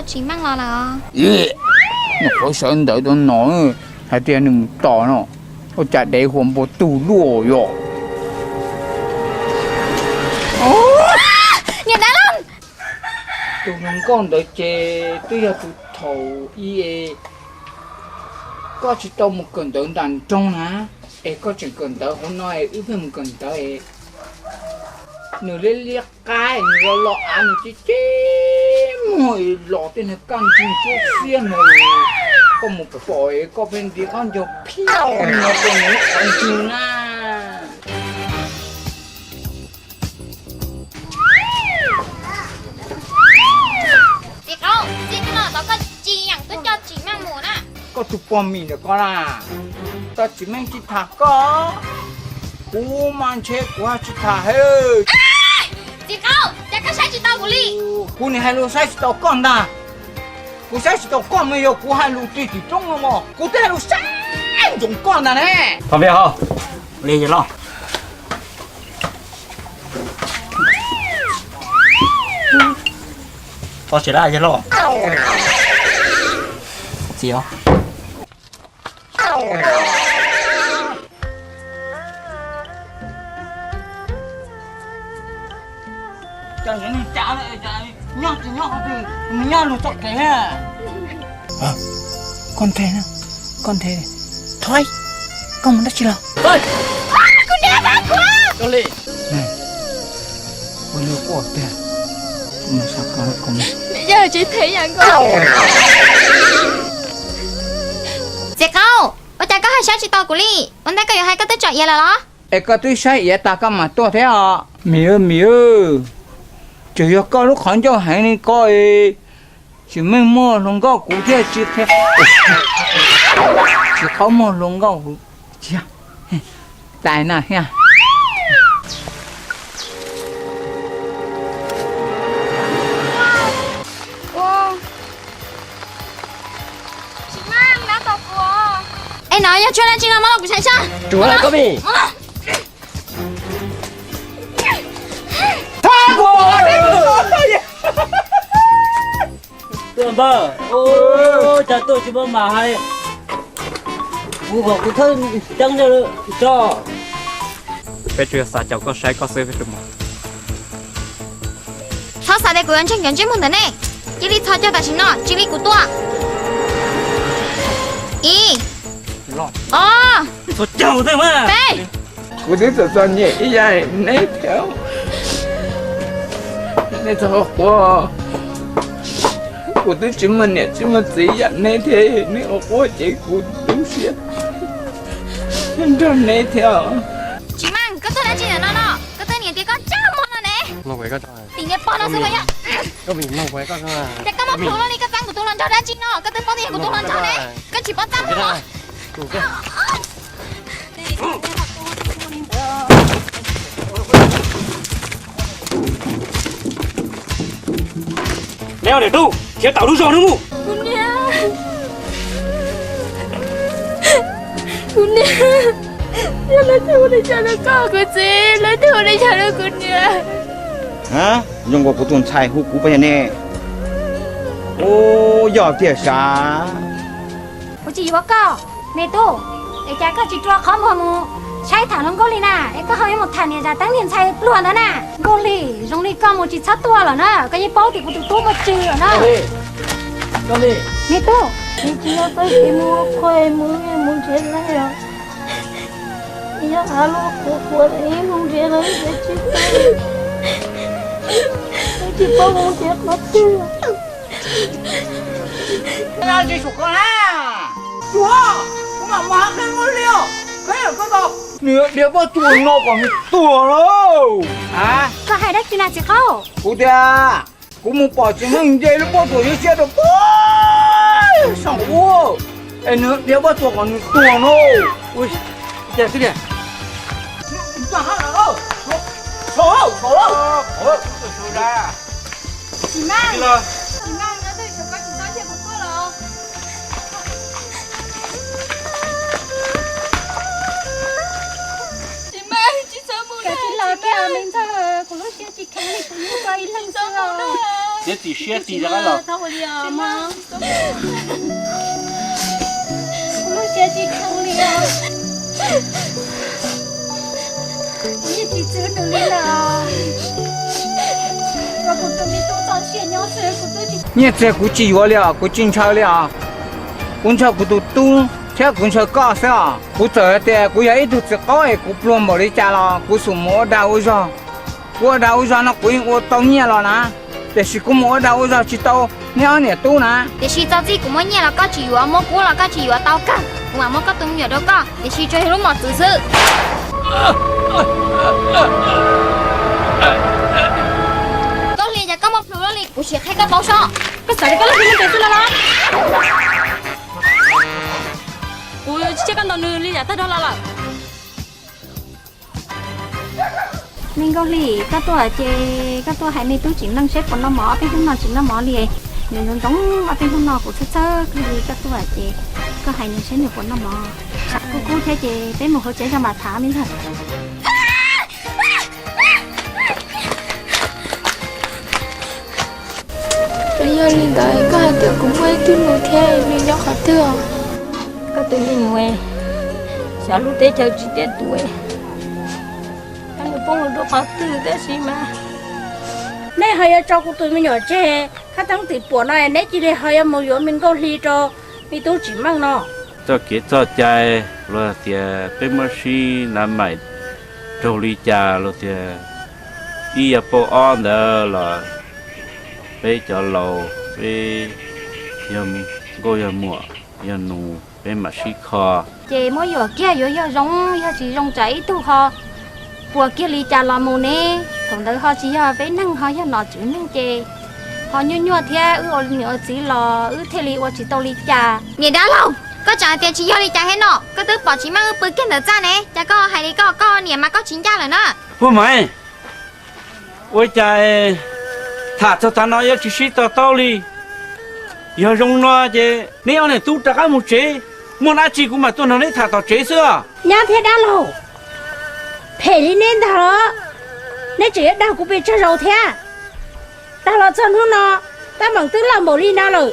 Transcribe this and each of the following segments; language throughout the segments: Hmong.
Tsis meej los lawm os. Nyuam qhuav sawv ntawd tau no, hais tias nws mus tos no, ua cas dev huas npua tug luaj yom. Niam dab laug, tus hluas nkauj ntawd ces twb yog tus thaum ub es koj tsis tau mus kawm ntawv nram nroog na, es koj tseem kawm ntawv hauv no es wb pheej mus kawm ntawv es nws liab liab qaib, nws los los av nws ceb ceb muag es los tej niag kaj ntug cuab xiab no, koj mus pom es koj pheej nti qab ncaug phiaj no rau nws qhov ncig na. Txiv qaub, txij hnub no tod koj tsis yeem tuaj coj Tsis Meej mus na. Koj tus pog mim ntawm koj na, koj Tsis Meej tsis tham koj, kuv mas ntshe kuv haj tsis tham heev. Txiv qaub, cas koj saib tsis tau kuv li? Kuv nim hais lus saib tsis tau koj ntag. Kuv saib tsis tau koj mas yog kuv hais lus twg tim roob no mog, kuv twb hais lus saib ntsoov koj ntag ne. Thov vij hos. Li yawg loj. Txhob tsis laj yawg loj. Txiv os. Cov niag neeg cas nyob tsis nyob qhov twg, nws nyob lug txoj kev na. Koj nthe, koj nthe, thov, koj mus dab tsi los? Kuv niam pab kuv. Koj li, ua nyuag quaj tiag, mus saib koj, koj mus. Yog tsis them yam nkaus. Txiv qaub, ua cas koj haj saib tsis tau kuv li? Ua ntej koj yuav hais koj twb tsom iav lawm los? Es koj twb saib iav tas koj mam tuaj thiab os. Mim, mim, tsuas yog koj lub qhov ncauj heev li ko es Tsis Meej muaj hluas nkauj kuv thiaj tsis qhia, Tsis Qaub muaj hluas nkauj kuv thiaj tais na thiab. Es no yog tshuaj dab tsi no muab los kuv saib saib. Tsuav koj me. Tuaj npawg, cas tuaj tsis muab mas hais, kuv kom kuv thawb ceeb tso. Peb tsuas yog xav caum koj saib koj xwb peb tsuas mus. Txhob xav tias kuv yuav ntseeg cov ntsej muag ntawm nej. Cia li txhos caug tam sim no, tsis li kuv tua. Ib, ob, peb. Kuv twb txom txom nyem ib yam neb thiab, neb txhob quaj. Kuv twb tsis muaj niam tsis muaj txiv yam neb thiab, neb ua quaj ces kuv tu siab nrog neb thiab. Tsis Meej, koj tuaj dab tsi ntawm no no? Koj twb niam tias koj txaj muag no ne. Tim niag pog no xwb puas yog? Ces koj muab plhuav luaj li koj txeeb kuv tus hluas nraug dab tsi no? Koj twb paub tias yog kuv tus hluas nraug ne, koj tsis paub txaj muag los? Neb ob niam tub khiav tawm lub zos no mus. Kuv niam, kuv niam, yog leej twg ua li cas rau koj kuv txiv, leej twg ua li cas rau kuv niam? Zoo nkaus kuv tus ntxhais hu kuv puas yog ne? Ub, yog tiag sav. Kuv tsis yuav koj, me tub, es cas koj tsis rua qhov muag mus saib tham hluas nkauj li na, es koj ho yuav mus tham niam zam teeb niag ntxhais pluag ntawd na. Nkauj Hli, zoo li koj mus tsis txhob tuaj lawm na, koj yeej paub tias kuv tus tub muaj tswv lawm na. Me tub, tsis yog txoj kev mus ua qhua mus mus nrhiav lawv os. Yog av luaj qhuav qhuav ib mus nrhiav lawv ces tsis tau, tsis paub mus nrhiav qhov twg. Tsis sum koj na, kuv mam mus hab qheb muab liaj, qheb koj tau. Nws dhia pob tsuas no kom nws tuag lauj. Koj hais dab tsi na txiv qaub? Kuv tias kuv mus pom Tsis Meej nce lub pob tsuas yuav xiab rau puag saum ub, es nws dhia pob tsuas kom nws tuag no. Ua cas xwb tiag? Tsis Meej, Tsis Meej, nyob twj ywm, koj tsis txhob cia kuv tuaj los. Tsis Meej, tsis txhob mus, koj tsis los kiag me ntxawg, kuv lub siab tsis kheev li, kuv nyob koj ib leeg xwb os. Tsis siab tsis zoo los. Tsis siab tsis zoo li os. Kuv yeej tsis txwv nws li lawm. Ua kuv tus me tub txoj sia nyob xwb kuv twb tsis. Nyiaj txiag kuv tsis yuav li os, kuv tsis ntshaw li os. Kuv ntshaw kuv tus tub thiab kuv ntshaw koj xwb os. Kuv txawm hais tias kuv yog ib tug txiv qaub es kuv pluag npaum li cas los kuv xum mus ua dag ua zog. Kuv ua dag ua zog no kuv yeej ua tau nyiaj los na, tiam sis kuv mus ua dag ua zog tsis tau neb ob niam tub na. Tiam sis txog txij kuv muaj nyiaj los koj tsis yuav, muaj kuab los koj tsis yuav tau kawg, kuv mam muab koj tus me nyuam rau koj, tiam sis tsuas yog lub mom txwv xwb. Koj hli cas koj muaj plhus luaj li, kuv sim qhia koj tau soj. Koj xav tias koj loj hli muaj tes xwb los los? Kuv tsis cia koj ntaus nws li yam tag nrho los lawm. Me Nkauj Hli, koj tuaj ces koj tuaj hais me tub Tsim Meej seb puas noj mov, ob peb hnub no tsis noj mov li. Nws ntxoov ntxoov ob peb hnub no kuv txhawj txhawj kawg li, koj tuaj ces koj hais nws seb nws puas noj mov. Tshav kub kub thiab ces peb mus hauv tsev zog mam tham me ntxhais. Yog li ntawd koj hais tias kuv muaj ib tug nus thiab nws nyob qhov twg os? Koj tus me nyuam xyov lub teb chaws tsis tiaj tus, nws poob lawm rau qhov twg tab sis mas. Nej ho yuav tso kuv tus me nyuam tseg khab theeb tim puam no, neb cia li ho yuav mus yuav me Nkauj Hli rau me tub Tsim Meej no. Txoj kev txoj cai los tias peb muab sib nav mais raug li cas los tias ib yam paub ob ntawd los peb cov laus, peb yog nkauj yog muam yog nus, peb mam sib kho. Ces muab yuam kiag yuav yog zoo yog tsis zoo tsam ib tug ho puas kiag li cas los mus ne. Thaum ntawd ho tsis yog peb neeg ho yog nom tswv neeg ces ho nyuaj nyuaj thiab wb ua niam ua txiv los wb thiaj li ua tsis tau li cas. Niam dab laug, koj tsam hais tias tsis yog li cas thiab no, koj twb pom Tsim Meej wb pw kiag ntawm txaj ne, cas koj hais li koj, koj niam mas koj tsis ncaj lawm na. Puag Maiv, ua cas tham txog tav no yuav tsis sib to taub li? Yog zoo no ces neb ob niam tub rov qab mus tsev, muaj dab tsi kuv mam tuaj nrog neb tham tom tsev xwb os. Nyab thiab dab laug, phem li neb ntag los, neb tseem yuav dag kuv pes tsawg zaus thiab. Dag los txog hnub no, tab meem twb loj npaum li no lawm,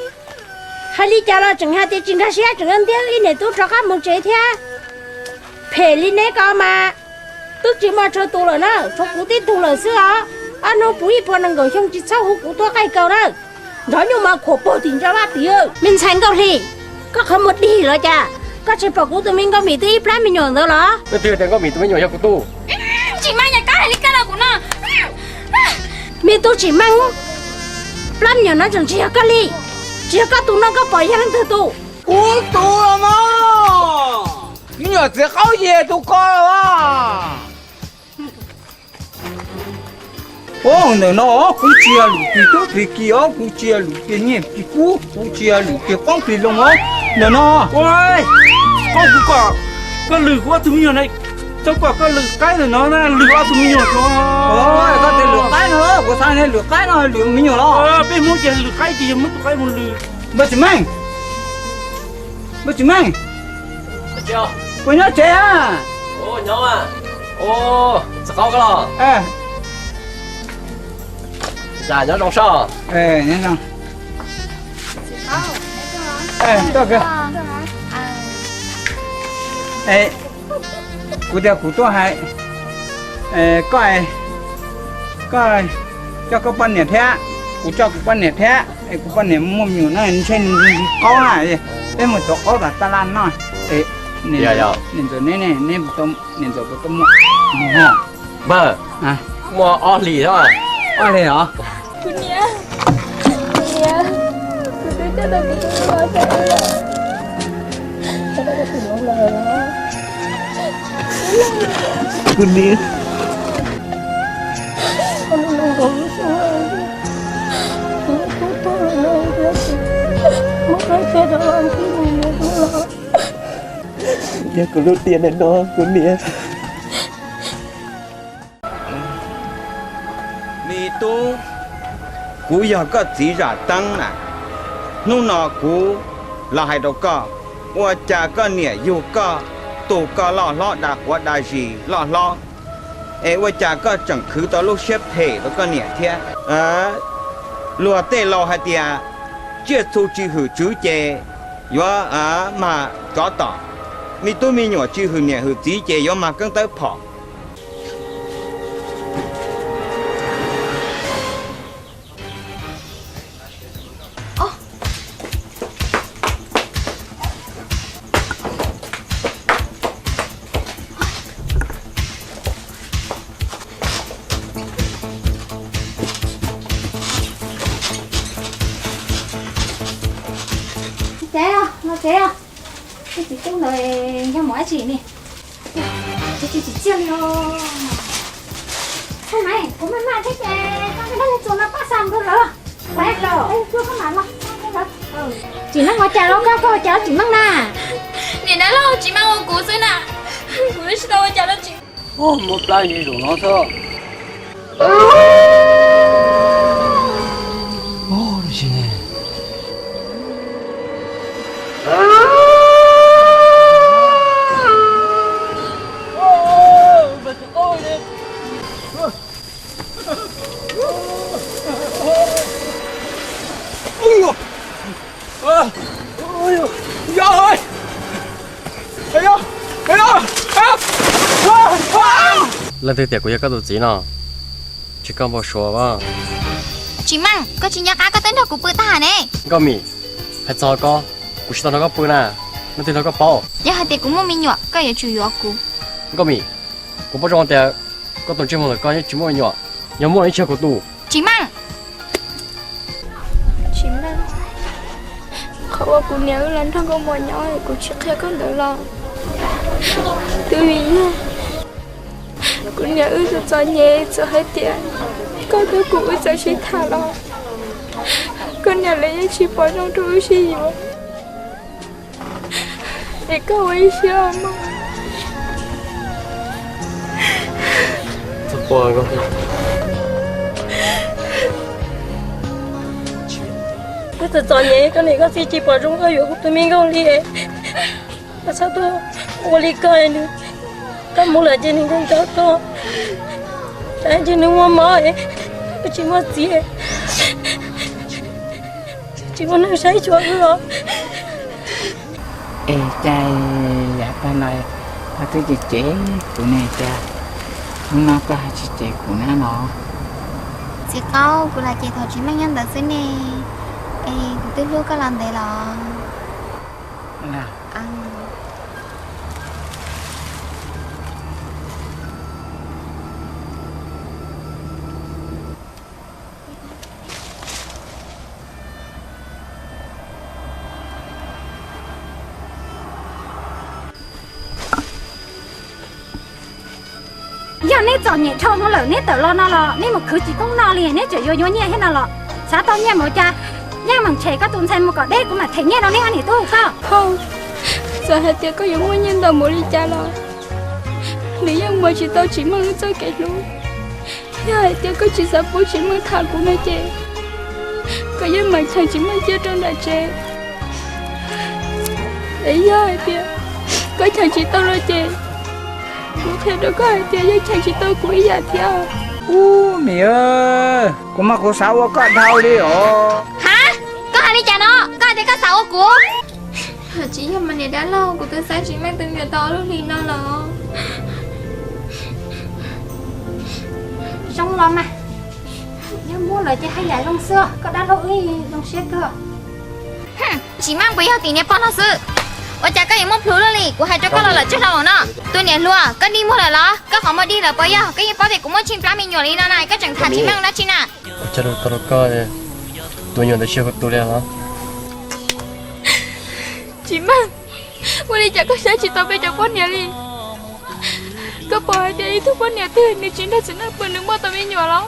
hais li cas los tseem hais tias tsis nkag siab, tseem yuav ntiab ib niam tub rov qab mus tsev thiab. Phem li neb ko mas twb tsis muaj tsawg tus lawm na, tshuav kuv tib tug lawm xwb os. Ob hnub puv ib puas nees nkaum xyoo tsis txhob hu kuv tuaj qaij kaus na. Nrov nyuj mos khuam puag tim ntsa vaj tim. Me ntxhais Nkauj Hli, koj qhov muag dig los cas? Koj tsis pom kuv tus me Nkauj Mim twb ib plab me nyuam ntawd los? Leej twg tias Nkauj Mim tus me nyuam yog kuv tub? Tsim Meej, yog koj hais li koj rau kuv no. Me tub Tsim Meej, plab me nyuam no tseem tsis yog koj li, tsis yog koj tus no, koj pom yog leej twg tus? Kuv tus los mas, me nyuam txiv qaub yig tus ko los. Ntawm no kuv tsis yog lwm tus tub tis ki os, kuv tsis yog lwm tus nyiaj tis kub, kuv tsis yog lwm tus qoob tis loo os. Ntawm no, koj kuv kom koj lwm kuv ob tug me nyuam na, tau kom koj lwm qaib ntawm no na, lwm ob tug me nyuam no. Koj tias lwm qaib no, kuv xav tias lwm qaib no lwm me nyuam los. Peb Hmoob ces lwm qaib ces yog muab tus qaib mus lwm. Npawg Tsim Meej, npawg Tsim Meej, puas nyob tsev a? Txiv qaub koj los? Nyob zoo soj. Kuv tias kuv tuaj hais koj, koj coj koj poj niam thiab, kuv coj kuv poj niam thiab, es kuv poj niam muaj me nyuam na, ntshe nws qaub na, peb mus tuav qaub tom taj laj noj. Niam ntxawm neb, neb, niam ntxawm puas tau muaj hos? Npawg, muaj ob hlis os. Ob hlis os? Kuv niam, kuv niam, kuv twb coj tau kuv tus me nyuam. Kuv niam. Yog kuv lub tiam ntawm no kuv niam. Me tub, kuv yog koj txiv Zam Teeb na. Hnub no kuv los hais rau koj, ua cas koj niam yug koj, tu koj loj hlob da quav da zis loj hlob, es ua cas koj tseem khwv tau lub siab phem rau koj niam thiab? Luag tej laus hais tias, tsiaj txhu tsis hwm tswv ces yuav mag tsov tom, me tub me nyuam tsis hwm niam hwm txiv ces yuav mag keeb tawb phom. Tsev, los tsev os. Tsis tub ntawd yog mus dab tsi ne? Tsis txiaj li os. Kuv maj maj thiab ces koj tsuas no paj xa ntug lawm. Tsim Meej ua cas los koj, koj ua cas tsis meej na? Niam dab laug, Tsim Meej ua kuv xwb na. Kuv twb tsis tau ua cas rau Tsim Meej. Muab plab ib zaug no xwb. Leej twg tias kuv yog koj tus txiv no? Tsis koj npau suav. Tsim Meej, koj tsis nco qab koj twb nrog kuv pw tag ne. Nkauj Mim, hais txog koj, kuv tsis tau nrog koj pw na, leej twg nrog koj paub? Yog hais tias kuv muaj me nyuam koj yuav tsum yuav kuv. Nkauj Mim, kuv paub zoo tias koj tus ntsej muag ntawm koj yeej tsis muaj me nyuam, yog muaj los yeej tsis yog kuv tus. Tsim Meej, Tsim Meej, qhov uas kuv niam wb los nrog nkauj Mos nyob kuv tsis qhia koj ntawd los twb vim yog kuv niam wb txom txom nyem, txawm hais tias koj thiab kuv wb txawm sib tham los koj niam lawv yeej tsis pom zoo rau wb sib yuav. Es koj ua ib siab mog. Wb txom txom nyem, koj niam koj txiv tsis pom zoo koj yuav kuv tus me nkauj li. Koj txhob tuaj ua li koj, koj mus lawm ces nws nco nco koj, ces nws muaj mob, koj tsis muaj txiv, tsis muaj neeg saib xyuas wb os. Es cas yav tag no koj twb cem cem kuv ne, cas hnub no koj ho tsis cem kuv na los? Txiv Qaub, kuv lam cem thaum Tsim Meej nyob ntawd xwb ne, es kuv twb hlub koj los ntev los. Yog neb txom nyem dhau hwv lawm neb tawm los no los neb mus khwv tsis poob no li, neb tseem yuav yuav nyiaj thiab no los? Xav tau nyiaj mus ua cas? Yeej meem tshem koj tus ntxhais mus kom deb, kuv mam them nyiaj rau neb ob niam tub koj. Phauj, txawm hais tias koj yuav muaj nyiaj ntau npaum li cas los nws yeej muas tsis tau Tsim Meej wb txoj kev hlub. Yog hais tias koj tsis xav pub Tsim Meej tham kuv no ces koj yeej meem cheem Tsim Meej cia rau nram tsev. Es yog hais tias koj cheem tsis tau no ces kuv qhia rau koj hais tias yeej cheem tsis tau kuv ib yam thiab. Ub, Mim, kuv mas kuv xav ua koj dhau li os. Ha, koj hais li cas no? Koj hais tias koj xav ua kuv? Tsis yog mas niam dab laug, kuv twb xaiv Tsim Meej tus me nyuam tau ob lub hlis no los. Zoo los mas, yog muaj lawm ces haj yam zoo xwb, koj dab laug wb zoo siab kawg. Tsim Meej, puas yog tim niag pog no xwb? Ua cas koj yuav muaj plhus luaj li? Kuv hais rau koj los lawm tsawg zaus no. Tus niam hluas, koj dig muag lawm los? Koj qhov muag dig lawm puas yog? Koj yeej paub tias kuv muaj tsheej plab me nyuam li no na, koj tseem tham Tsim Meej dab tsi na? Ua cas tau rau koj, tus me nyuam ntawd tsis yog kuv tus li los? Tsim Meej, ua li cas koj saib tsis taus peb cov poj niam li? Koj pom hais tias ib tug poj niam twg nws tsis nrog txiv neej pw nws muaj tau me nyuam los?